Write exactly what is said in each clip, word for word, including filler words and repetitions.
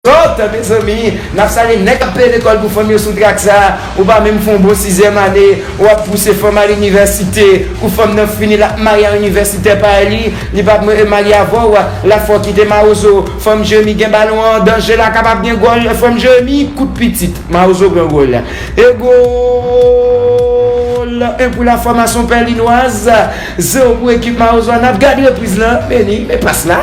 Sòt, mezanmi, n ap salye nèg k ap peye lekòl pou fanm yo sou trak sa. Ou pa menm fè yon bon sizyèm ane, w ap pouse fanm al inivèsite. Kou fanm nan fini, l ap marye a inivèsitè pa li. Li p ap marye avè w. L ap fè w kite Mawozo. Fanm Jeremi gen balon an. Danje la kapab gen gòl. Fanm Jeremi, kout pitit. Mawozo pran gòl. E gòl! En pou la fòmasyon Pèlinwaz, zewo pou ekip Mawozo a. N ap gade repriz lan. Meni, men pas la.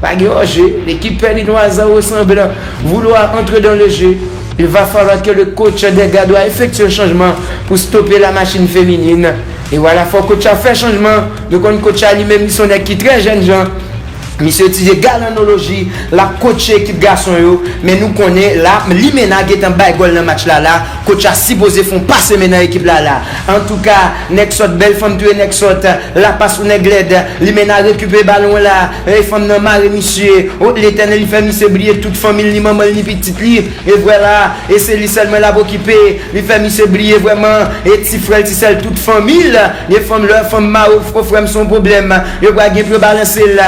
Pa gen Roger. L'équipe pèlinoise ressemble vouloir entrer dans le jeu. Il va falloir que le coach des Gardois effectue un changement pour stopper la machine féminine. E vwala, fò coach a fè chanjman. Nou konn coach a li menm, li se yon nèg ki trè jèn jan. Misye itilize galanoloji, l ap coache ekip gason yo. Men nou konnen la, Limena gentan bay gòl nan match la la. Coach a sipoze fè yon pase men nan ekip la la. Antouka, nèg sòt, bèl fanm touye nèg sòt. La pas pou nèg lèd. Limena rekipere balon la. E fanm nan mare misye. O Letènèl, li fè misye bliye tout fanmi l, ni manman l, ni pitit li. E vwala, e se li sèlman l ap okipe. Li fè misye bliye vrèman. E ti frè l, ti sè l, tout fanmi l. E fanm, lè fanm mare w, frè m, se yon pwoblèm. Yo pral gen pou yo balanse l.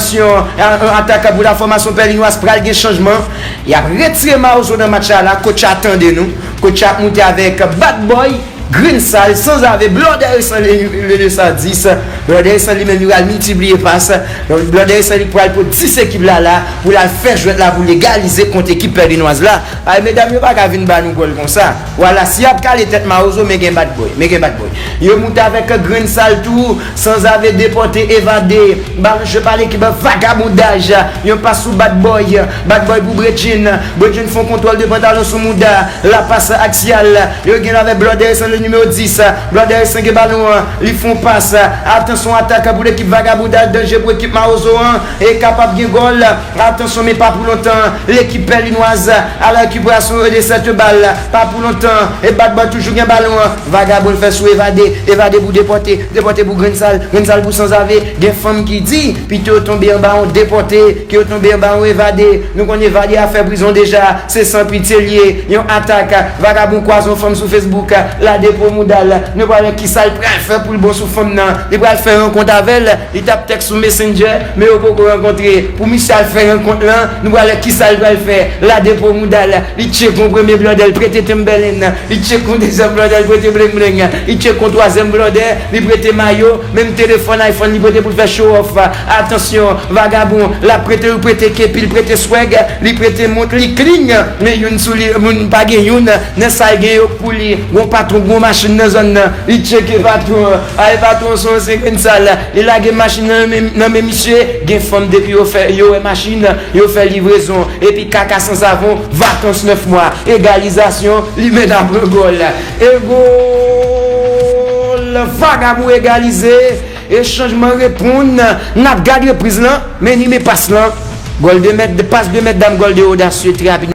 Atansyon, a- a- atak pou la fòmasyon Pèlinwaz, pral gen chanjman. Y ap retire Mawozo nan match la la. Coach a tande nou. Coach a ap moute avèk Bad Boy, Green Sal, Sanzave, Blòdè Resan, le, le, le sa dis. Blòdè Resan li menm li pral miltipliye pas. Blòdè Resan li pral pou dis ekip la la pou l al fè jwèt la pou l egalize kont ekip Pèlinwaz la. Ay, medam yo pa ka vin ba nou gòl konsa. Vwala, si y ap kale tèt Mawozo, men gen Bad Boy, men gen Bad Boy. Yo moute avèk Green Sal tou, Sanzave depòte, evade. Balon jwe pa lekip, vagabondaj. Yon pas sou Bad Boy. Bad Boy pou Bredjin. Bredjin fè yon kontwòl de pantalon sou mouda. La pas aksyal. Yo gen avèk Blòdè Resan, le nimewo dis. Blòdè Resan gen balon an. Li fè yon pas. Atansyon, atak pou lekip vagabondaj. Danje pou ekip Mawozo an. E kapab gen gòl. Atansyon, men pa pou lontan. Lekip Pèlinwaz a la rekiperasyon de sèt bal. Pa pou lontan. E Bad Boy toujou gen balon an. Vagabon fè sou evade. Evade pou depòte. Depòte pou Green Sal. Green Sal pou Sanzave. Gen fanm ki di, pito yo tonbe anba yon depòte, ke yo tonbe anba yon evade. Nou konn evade a fè prizon deja. Se san pitye l ye. Yon atak. Vagabon kwaze yon fanm sou Facebook. Lade pou mouda l. Nou pral wè kisa l pral fè pou l bon sou fanm nan. Li pral fè rankont avè l. Li t ap tèks sou Messenger, men yo poko rankontre. Pou misye al fè rankont lan, nou pral wè kisa l pral fè. Lade pou mouda l. Li tcheke yon premye blòdè, l prete Timberland. Li tcheke yon dezyèm blòdè, l prete bling bling. Li tcheke yon twazyèm blòdè, li prete mayo. Menm telefòn iPhone li prete pou l fè show off. Atansyon, vagabon, l ap prete, li prete kepi, li prete swag, li prete mont, li clean. Men youn sou li, moun pa gen youn. Nan sa l gen yo pou li. Gon patwon, gon machin nan zòn nan. Li tcheke patwon an. Ay, patwon se yon senk sal. Li lage machin nan men, nan men misye. Gen fanm depi yo fè, yo wè machin, yo fè livrezon. Epi kaka san savon, vakans nèf mwa. Egalizasyon, Limena pran gòl. E gòl! Vagabon egalize. E chanjman reponn. N ap gade repriz lan. Men ni men pas lan. Gòl de mèt, pas de mèt dam, gòl de odasye, trè rapid.